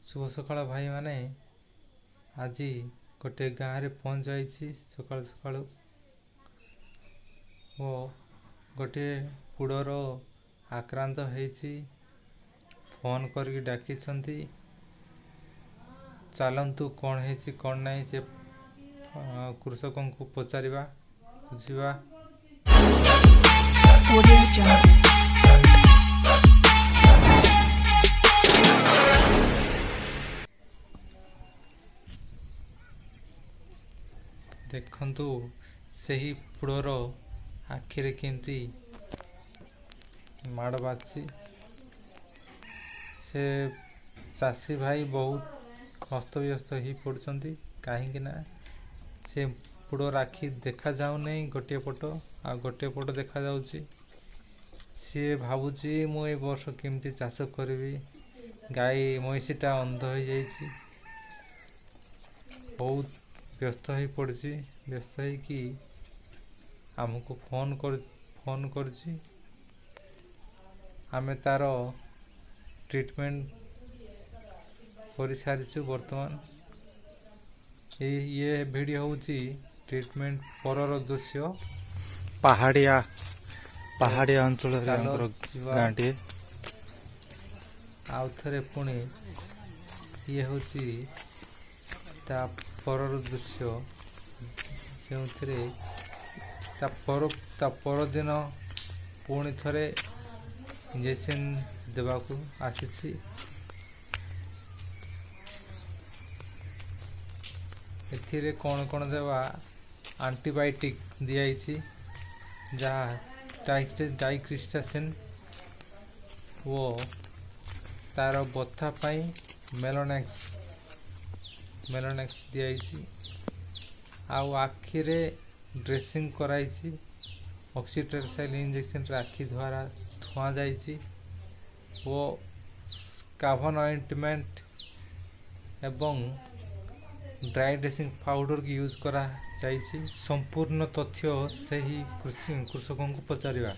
ଶୁଭ ସକାଳ ଭାଇମାନେ। ଆଜି ଗୋଟେ ଗାଁରେ ପହଞ୍ଚାଇଛି ସକାଳୁ ସକାଳୁ ଓ ଗୋଟିଏ ପୋଡ଼ର ଆକ୍ରାନ୍ତ ହେଇଛି। ଫୋନ୍ କରିକି ଡାକିଛନ୍ତି। ଚାଲନ୍ତୁ, କ'ଣ ହେଇଛି କ'ଣ ନାହିଁ ସେ କୃଷକଙ୍କୁ ପଚାରିବା, ବୁଝିବା। Audio Jungle. ଦେଖନ୍ତୁ, ସେହି ପୋଡ଼ର ଆଖିରେ କେମିତି ମାଡ଼ ବାଜିଛି। ସେ ଚାଷୀ ଭାଇ ବହୁତ ଅସ୍ତବ୍ୟସ୍ତ ହେଇ ପଡ଼ୁଛନ୍ତି, କାହିଁକି ନା ସେ ପୋଡ଼ର ଆଖି ଦେଖାଯାଉନାହିଁ ଗୋଟିଏ ପଟ, ଆଉ ଗୋଟିଏ ପଟ ଦେଖାଯାଉଛି। ସିଏ ଭାବୁଛି, ମୁଁ ଏ ବର୍ଷ କେମିତି ଚାଷ କରିବି? ଗାଈ ମଇଁଷିଟା ଅନ୍ଧ ହେଇଯାଇଛି। ବହୁତ ବ୍ୟସ୍ତ ହେଇ ପଡ଼ିଛି। ବ୍ୟସ୍ତ ହେଇକି ଆମକୁ ଫୋନ୍ କରିଛି। ଆମେ ତାର ଟ୍ରିଟମେଣ୍ଟ କରିସାରିଛୁ। ବର୍ତ୍ତମାନ ଏଇ ଇଏ ଭିଡ଼ିଓ ହେଉଛି ଟ୍ରିଟମେଣ୍ଟ ପରର ଦୃଶ୍ୟ। ପାହାଡ଼ିଆ ଅଞ୍ଚଳରେ ଚାଲ ତାଙ୍କର ଯିବା। ଗାଁଟିଏ। ଆଉ ଥରେ ପୁଣି ଇଏ ହେଉଛି ତା ପରର ଦୃଶ୍ୟ, ଯେଉଁଥିରେ ତା ପରଦିନ ପୁଣି ଥରେ ଇଞ୍ଜେକ୍ସନ୍ ଦେବାକୁ ଆସିଛି। ଏଥିରେ କ'ଣ କ'ଣ ଦେବା? ଆଣ୍ଟିବାୟୋଟିକ୍ ଦିଆଯାଇଛି, ଯାହା ଡାଇକ୍ରିଷ୍ଟାସିନ୍ ଓ ତାର ବଥା ପାଇଁ ମେଲୋନେକ୍ସ ଦିଆଯାଇଛି। ଆଉ ଆଖିରେ ଡ୍ରେସିଂ କରାଯାଇଛି। ଅକ୍ସିଟେଟ୍ରାସାଇକ୍ଲିନ୍ ଇଞ୍ଜେକ୍ସନରେ ଆଖି ଦ୍ୱାରା ଧୁଆ ଯାଇଛି ଓ ସ୍କାଭନ୍ ଅଏଣ୍ଟମେଣ୍ଟ ଏବଂ ଡ୍ରାଏ ଡ୍ରେସିଂ ପାଉଡ଼ର ୟୁଜ୍ କରାଯାଇଛି। ସମ୍ପୂର୍ଣ୍ଣ ତଥ୍ୟ ସେହି କୃଷକଙ୍କୁ ପଚାରିବା।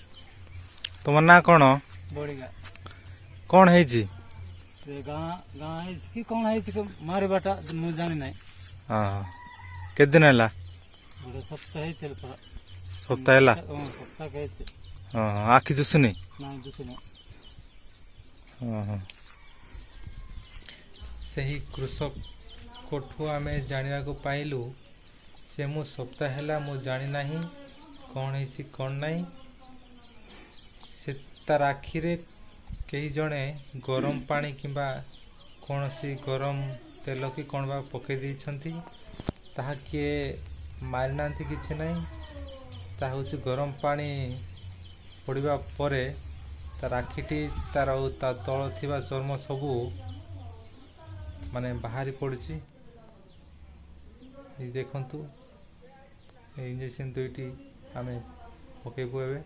ତୁମ ନାଁ କ'ଣ? ବଡ଼ିଗା। କ'ଣ ହେଇଛି? ସେ ଗାଁ ହେଇଛି କି କ'ଣ ହେଇଛି କି ମାରିବାଟା ମୁଁ ଜାଣି ନାହିଁ। ହଁ, କେତେ ଦିନ ହେଲା? ଗୋଟେ ସପ୍ତାହ ହେଇଥିଲା ପୁରା। ସପ୍ତାହ ହେଲା? ହଁ, ସପ୍ତାହ ହେଇଛି। ହଁ, ଆଖି ଦୁଶୁନି? ନାଇଁ, ଦୁଶୁନି। ହଁ। ସେହି କୃଷକଠୁ ଆମେ ଜାଣିବାକୁ ପାଇଲୁ, ସେ ମୁଁ ସପ୍ତାହ ହେଲା, ମୁଁ ଜାଣିନାହିଁ କ'ଣ ହେଇଛି କ'ଣ ନାହିଁ। ସେ ତାର ଆଖିରେ କେହି ଜଣେ ଗରମ ପାଣି କିମ୍ବା କୌଣସି ଗରମ ତେଲ କି କ'ଣ ବା ପକାଇ ଦେଇଛନ୍ତି। ତାହା କିଏ ମାରିନାହାନ୍ତି, କିଛି ନାହିଁ। ତାହା ହେଉଛି ଗରମ ପାଣି ପଡ଼ିବା ପରେ ତାର ଆଖିଟି ତାର ଆଉ ତା ତଳ ଥିବା ଚର୍ମ ସବୁ ମାନେ ବାହାରି ପଡ଼ିଛି। ଏଇ ଦେଖନ୍ତୁ, ଏଇ ଇଞ୍ଜେକ୍ସନ୍ ଦୁଇଟି ଆମେ ପକାଇବୁ ଏବେ।